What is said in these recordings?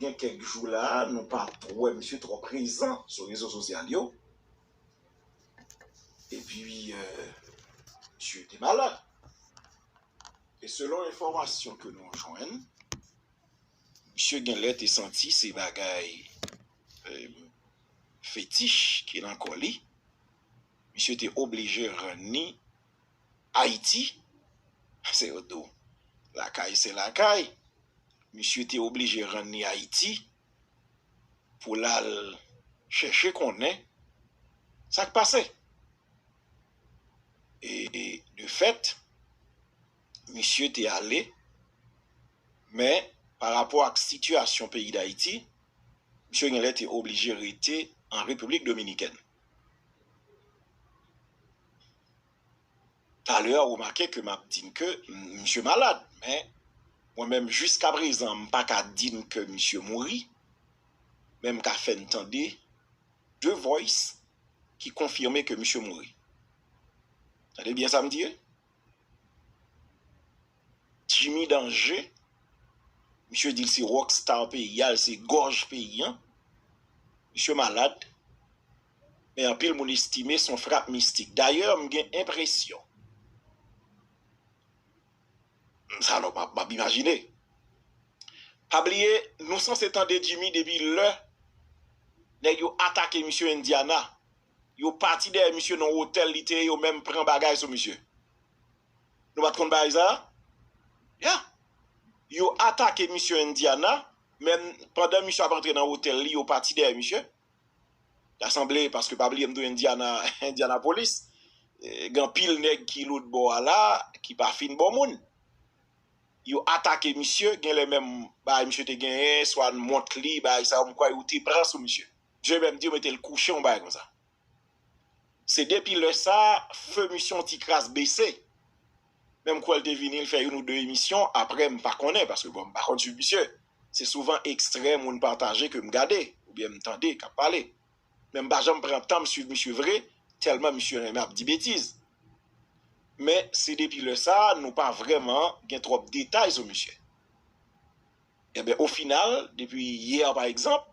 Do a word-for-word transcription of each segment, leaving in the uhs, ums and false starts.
gen kèk jou la, nou pa t wè misye twò prezan sou rezo sosyal yo. Epi, euh, misye te malad. E selon enfòmasyon ke nou jwenn, misye genlè te santi se bagay, euh, fetich ki nan kò li. Misye te oblije rann li Ayiti. Se yo di w, lakay se lakay. Misye te oblije rann li Ayiti pou l al chèche konnen sa k pase. E de fèt, misye te ale, men pa rapò ak sitiyasyon peyi Dayiti, misye genlè te oblije rete an Repiblik Dominikèn. Talè a, w remake ke m ap di n ke m, misye malad, men mwen menm, jiskaprezan, m pa ka di n ke misye mouri, men m ka fè n tande de voice ki konfime ke misye mouri. Tande byen sa m di, wi. Jimmy Danje, misye di l se rockstar peyi a, l se gòj peyi a. Misye malad, men anpil moun estime se yon frap mistik. Dayè, m gen enpresyon, sa nou, m ap, m ap imajine. Pa bliye, nou sanse tande Jimmy depi lè nèg yo atake misye Indiana. Yo pati dèyè misye nan otèl li te ye, yo menm pran bagay sou misye. Nou pa t konn bagay sa a? Ya. Yo atake misye Indiana, men pandan misye ap antre nan otèl li, yo pati dèyè misye. Ta sanble, paske pa bliye m tou Indiana, Indianapolis, eh, gen anpil nèg ki lòt bò a la, ki pa fin bon moun. Yo atake misye, genlè menm bagay misye te genyen, swa mont li, bagay sa yo, m kwè yo te pran sou misye. Misye menm di yo mete l kouche, yon bagay konsa. Se depi lè sa a, fè misye yon ti kras bese. Men m kwè l te vini, l fè youn ou de emisyon, apre m pa konnen, paske bon, m pa konn swiv misye. Se souvan ekstrè moun pataje ke m gade, oubyen m tande k ap pale. Men m pa janm pran tan m swiv misye vre, tèlman misye renmen ap di betiz. Men se depi lè sa a, nou pa vrèman gen twòp detay sou misye. Ebyen, ofinal, depi yè, pa egzanp,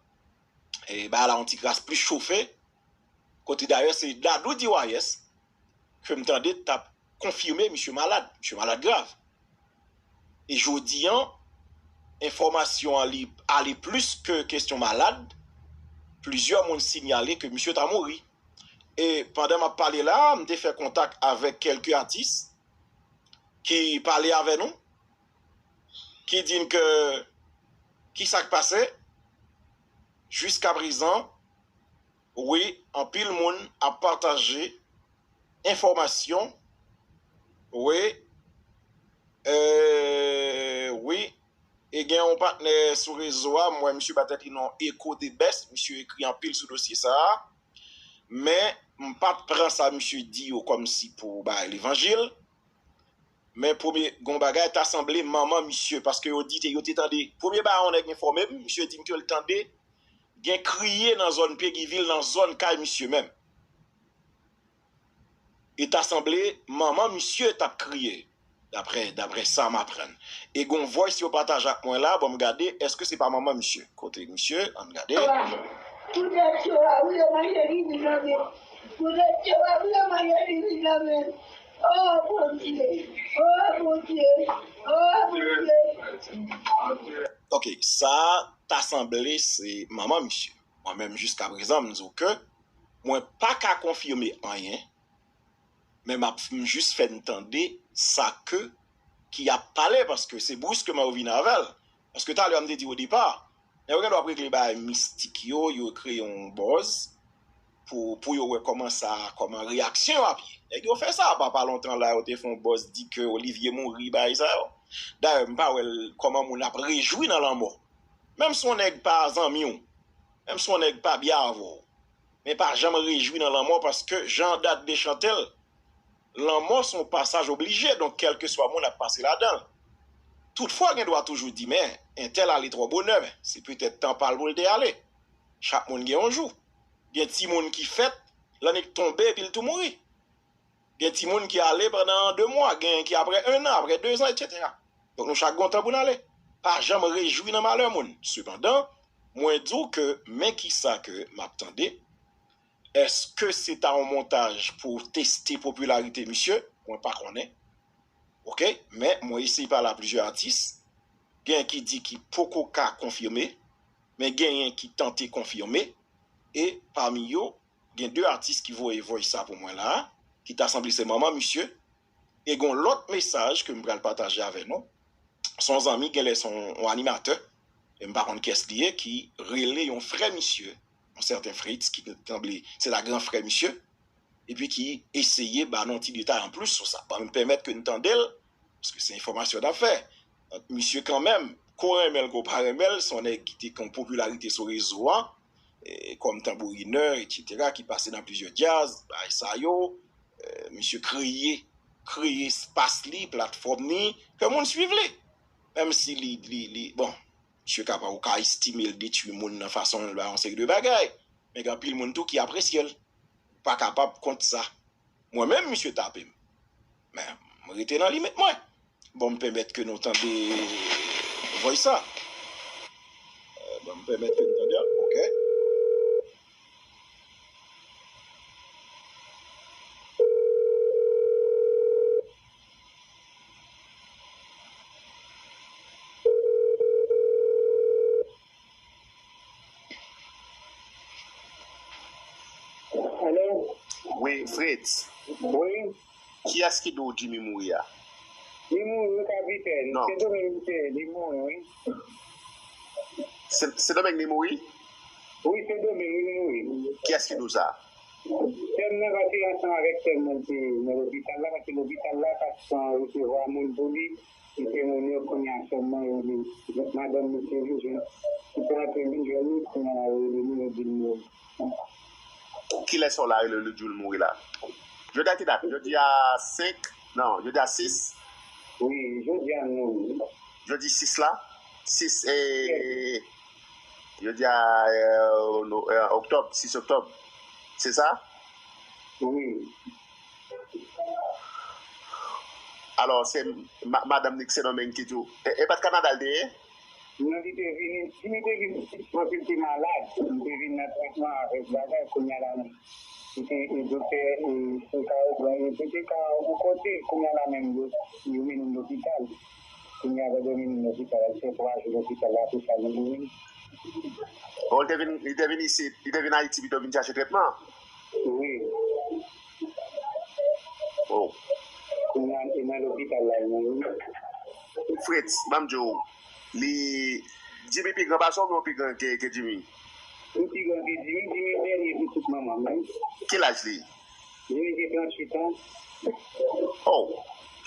e, bagay la yon ti kras plis chofe, kote dayè se Dadou D Y S ke m tande t ap konfime misye malad, misye malad grav. E jodi a, enfòmasyon an li ale plis ke kesyon malad, plizyè moun sinyale ke misye ta mouri. E pandan m ap pale la a, m te fè kontak avèk kèlke atis ki pale avè nou, ki di n ke, ki sa k pase, jiskaprezan, wi, anpil moun ap pataje enfòmasyon, wi, euh, wi, e gen yon patnè sou rezo a, m wè misye ba tèt li non Echo the Best, misye ekri anpil sou dosye sa a, men m pa t pran sa misye di yo kòmsi pou bay levanjil. Men premye, gon bagay ta sanble manman misye, paske yo di te, yo te tande, premye bagay yon nèg enfòme m, misye di m ke l tande gen kriye nan zòn Peguy vil, nan zòn kay misye menm. E ta sanble manman misye t ap kriye, daprè, daprè sa m aprann. E gon voice yo pataje ak mwen la, ban m gade, èske se pa manman misye? Kote misye? Ann gade. Poutèt yo a, wi, yo manje vini nan men. Poutèt yo a, wi, yo manje vini nan men. Oh, Bondye! Oh, Bondye! Oh, Bondye! Ok, sa a ta sanble se manman misye. Mwen menm, jiskaprezan, m di w ke mwen pa ka konfime anyen, men m ap, m jis fè n tande sa ke, ki ap pale, paske se briskeman yo vin avè l. Paske talè a m te di w o depa, nèg yo gen dwa ap regle bagay mistik yo, yo kreye yon buzz pou, pou yo wè kòman sa, kòman reyaksyon yo ap ye. Nèg yo fè sa, pa, pa lontan la, yo te fè yon buzz di ke Olivier mouri, bagay sa yo. Dayè, m pa wè l, kòman moun ap rejwi nan lanmò. Menm si yon nèg pa zanmi w, menm si yon nèg pa byen avè w, men pa janm rejwi nan lanmò, paske jan Dadou chante l, lanmò se yon pasaj oblije, donk kèlkeswa moun ap pase ladan l. Toutfwa, gen dwa toujou di, men, entèl ale twò bonè, men se petèt tan pa l pou l te ale. Chak moun gen yon jou. Gen timoun ki fèt, lanne k tonbe, epi l tou mouri. Gen timoun ki ale pandan de mwa, gen ki apre en an, apre de zan, etsetera. Donk, nou chak gen yon tan pou n ale. Pa janm rejwi nan malè moun. Sepandan, Mwen di w ke men kisa ke m ap tande. Èske se ta yon montaj pou teste popilarite misye? Mwen pa konnen. Oke, men mwen eseye pale a plizyè atis. Genyen ki di ki poko ka konfime, men genyen ki tante konfime. E pami yo, gen de atis ki voye voice sa pou mwen la, ki ta sanble se manman misye. E gen yon lòt mesaj ke m pral pataje avè nou. Se yon zanmi, genlè se yon, yon animatè, e m pa konn kiyès li ye, ki rele yon frè misye, yon sèten Fritz, ki sanble se ta gran frè misye, epi ki eseye ba nou yon ti detay anplis sou sa. Ban m pèmèt ke n tande l, paske se enfòmasyon n ap fè. Donk, misye kanmenm, ko renmen l, ko pa renmen l, se yon nèg ki te gen yon popilarite sou rezo a, e, kòm tanbourinè, etsetera, ki pase nan plizyè djaz, bagay sa yo. E, misye kreye, kreye espas li, platfòm li, fè moun swiv li. Menm si li, li, li, bon, misye kapab, ou ka estime l detwi moun nan fason l bay yon seri de bagay. Men gen anpil moun tou ki apresye l. Ou pa kapab kont sa. Mwen menm, misye tape m. Men, mwen rete nan limit mwen. Bon, m pèmèt ke nou tande voice sa. Euh, bon, m pèmèt ke nou tande, ok. Alo? Wi, Fritz. Wi. Kiyès ki di w Jimmy mouri a? Li mouri, wi, kapitèn. Non. Se Domeng, li mouri, wi. Se, se Domeng li mouri? Wi, se Domeng li mouri. Kiyès ki di w sa? Sè m nan pase ansanm avèk sè m nan te nan lopital la, paske lopital la pa t pran resevwa moun pou li. Li te moun yo kounye a sèlman yo li. Madanm li te vin jwenn, li te rantre vin jwenn li, kounye a la yo rele nou, yo di l mouri. Kilè sa w la rele l, di w l mouri la? Jodi a ki dat? Jodi a senk? Non, jodi a sis. Wi, jodi a l mouri. Jodi sis la? Sis, e, jodi a, e, no-, e, oktòb, sis oktòb. Se sa? Wi. Alò, se ma-, madanm Nixenomeng ki di w, e, e pa t Kanada l te ye? Non, li te vini, si li te vin isit, paske l te malad, li te vin nan tretman avèk bagay, kounye a la, li te, e, doktè, e, se ka yo pran, e, se te ka yon kote, kounye a la menm, yo, yo mennen l lopital. Kounye a, yo mennen l lopital, li fè twa jou lopital la, apre sa, li mouri. Bon, li te vin, li te vin isit, li te vin Ayiti pito vin chache tretman? Wi. Oh. Kounye a, li nan lopital la, li mouri. Fritz, ban m di w, li, Jimmy pi gran pase w oubyen w pi gran ke, ke Jimmy? Li pi gran ke Jimmy, Jimmy dènye pitit manman m, wi. Ki laj li? Jimmy gen tranntuit an. Oh,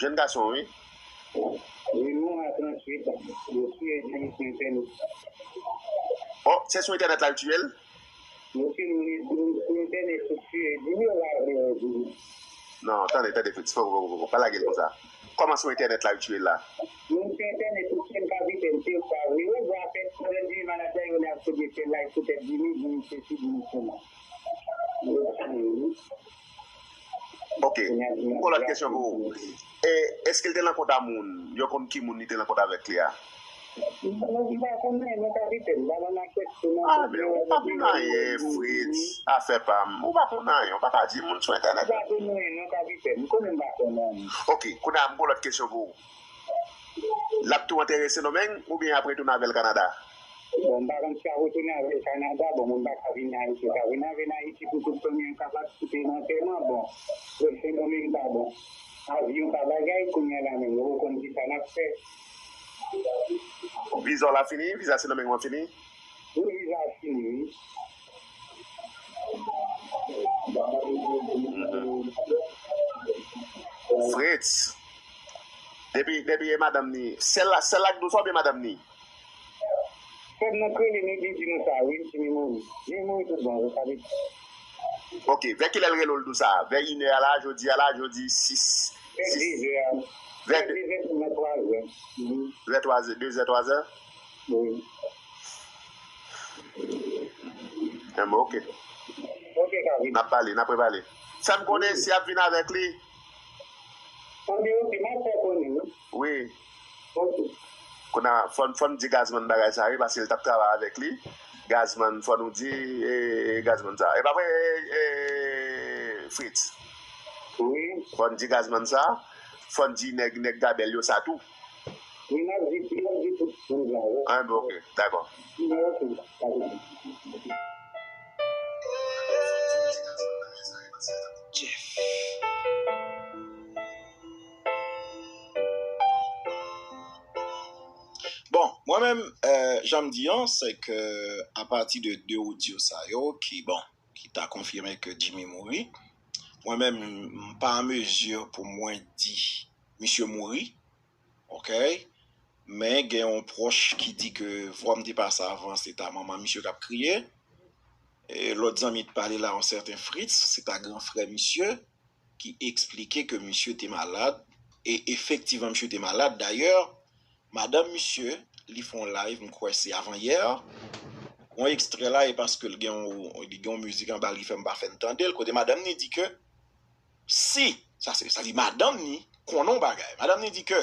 jèn gason, wi. Wi, nou a tranntuit an. Yo tiye Jimmy sou entènèt. Oh, se sou entènèt la yo tiye l? Yo fin mouri sou, sou entènèt, yo tiye Jimmy, yo lage yo Jimmy. Non, tande, tande, Fritz, fò, fò, fò, fò, pa lage l konsa. Kòman sou entènèt la yo tiye l la? Moun sou entènèt, yo tiye l kapitèn, se pa vre. Yo vwa fèt, pandan Jimmy malad la, yo lè ap fouye fè live sou tèt Jimmy, Jimmy sesi, Jimmy sela. Yo tiye l, wi. Ok. M gon lòt kesyon pou ou. E, èske l te nan kont a moun? Yo konn ki moun li te nan kont avèk li a? M pa konn anyen, non, kapitèn. M pa nan ankèt sou non. Ah, men ou pa konn anyen, Fritz. Afè pa m. Ou pa konn anyen. Ou pa ka di moun sou entènèt. M pa konn anyen, non, kapitèn. M konnen m pa konn anyen. Ok, kounye a, m gon lòt kesyon pou ou. L ap tou antere Sendomeng oubyen y ap retounen avè l Kanada? Bon, m pa konn si y ap retounen avè l Kanada. Bon, moun pa ka vin Ayiti, yo ka vin avè l Ayiti pou tout fanmi an ka patisipe nan antèman. Bon, lè Sendomeng pa bon, avyon pa bagay, kounye a la menm, nou poko konn kisa n ap fè. Viza w la fini? Viza Sendomeng ou an fini? Wi, viza a fini, wi. Mhm. Fritz. Depi, depi e madanm ni. Sèl la, sèl la k di w sa oubyen madanm ni? Sè m nan k rele m, li di nou sa, wi, m di li mouri. Li mouri tout bon, sa vle di. Ok, vè kilè l rele w, l di w sa? Vè inè a la, jodi a la, jodi sis. Vè sis. Dizè a. Vè vè de dizè nan twazè. Mhm. Vè twazè, dezè, twazè? Wi. Enben, ok. Ok, Kavin. N ap pale, n ap repale. Fè m konnen si y ap vin avèk li. Anben, ok, m ap fè konnen, wi. Wi. Ok. Kounye a, fò n, fò n di Gazman bagay sa, wi, paske l t ap travay avèk li. Gazman, fò nou di, e, Gazman sa. E pa vre, e, e, Fritz? Wi. Fò n di Gazman sa, fò n di nèg, nèg Gabèl yo sa tou. Wi, n ap di, n ap di tout moun sa, wi. Ah, bon, ok, dakò. Wi, ok. Bon, mwen menm, euh, jan m di an, se ke apati de de odyo sa yo, ki, bon, ki ta konfime ke Jimmy mouri, mwen menm, m pa an mezi pou mwen di misye mouri, ok? Men gen yon pwòch ki di ke vwa m te pase avan, se ta manman misye k ap kriye. E lòt zanmi t pale la, yon sèten Fritz, se ta gran frè misye, ki eksplike ke misye te malad, e efektivman misye te malad. Dayè, madanm misye, li fè yon live, m kwè se avan yè, yon ekstrè la, e paske l gen yon, li gen yon mizik anba l ki fè m pa fè n tande l, kote madanm ni di ke si, sa se, sa di madanm ni konnen yon bagay. Madanm ni di ke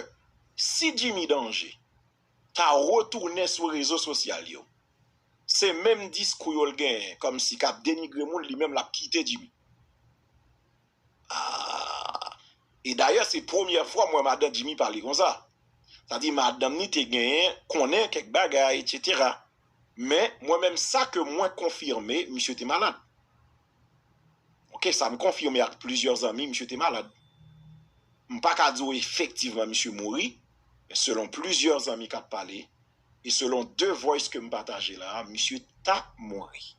si Jimmy Danje ta retounen sou rezo sosyal yo, se menm diskou yo l genyen, kòmsi k ap denigre moun, li menm l ap kite Jimmy. Ah. E dayè, se premyè fwa m wè madan Jimmy pale konsa. Sa di madanm ni te genyen, konnen kèk bagay, etsetera. Men, mwen menm, sa ke mwen konfime, misye te malad. Ok, sa m konfime ak plizyè zanmi, misye te malad. M pa ka di w efektivman misye mouri, men selon plizyè zanmi k ap pale, e selon de voice ke m pataje la, misye ta mouri.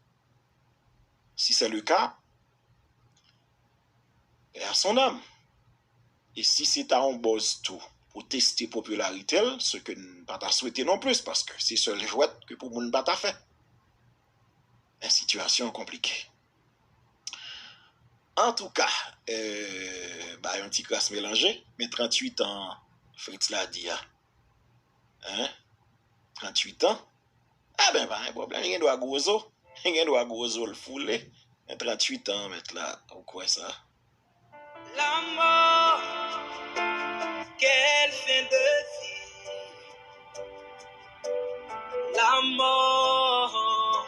Si se le ka, paix à son âme. E si se ta yon buzz tou, pou teste popilarite l, se ke n pa ta swete non plis, paske se sèl jwèt ke pou moun pa ta fè. Men sitiyasyon an konplike. Antouka, euh, ba yon ti kras melanje, men tranntuit an Fritz la di a. Hein? Tranntuit an? Eben, pa gen pwoblèm, li gen dwa gwo zo. Li gen dwa gwo zo l foule. Men tranntuit an, mèt la, ou kwè sa? La mort, quelle fin de vie. La mort,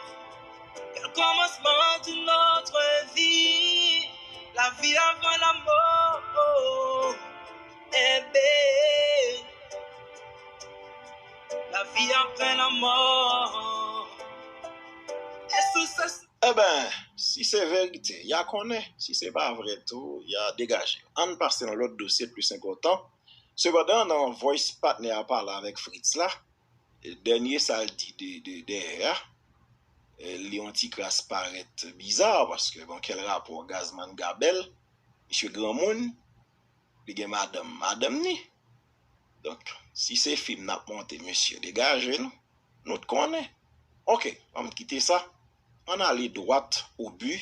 quel commencement d'une autre vie. La vie avant la mort. Eh ben, la vie après la mort. Est-ce que ça... Eben, si se verite, y a konnen. Si se pa vre tou, y a degaje. Ann pase nan lòt dosye plis enpòtan. Sepandan, nan voice partner a pale avèk Fritz la, dènye sa l di de, de, dèyè a, eh, li yon ti kras parèt biza, paske, bon, kèl rapò Gazman Gabèl, misye granmoun, li gen madanm, madanm ni. Donk, si se fim n ap monte, mesye, degaje nou. Nou t konnen. Ok, ann kite sa. Ann ale dwat o bi.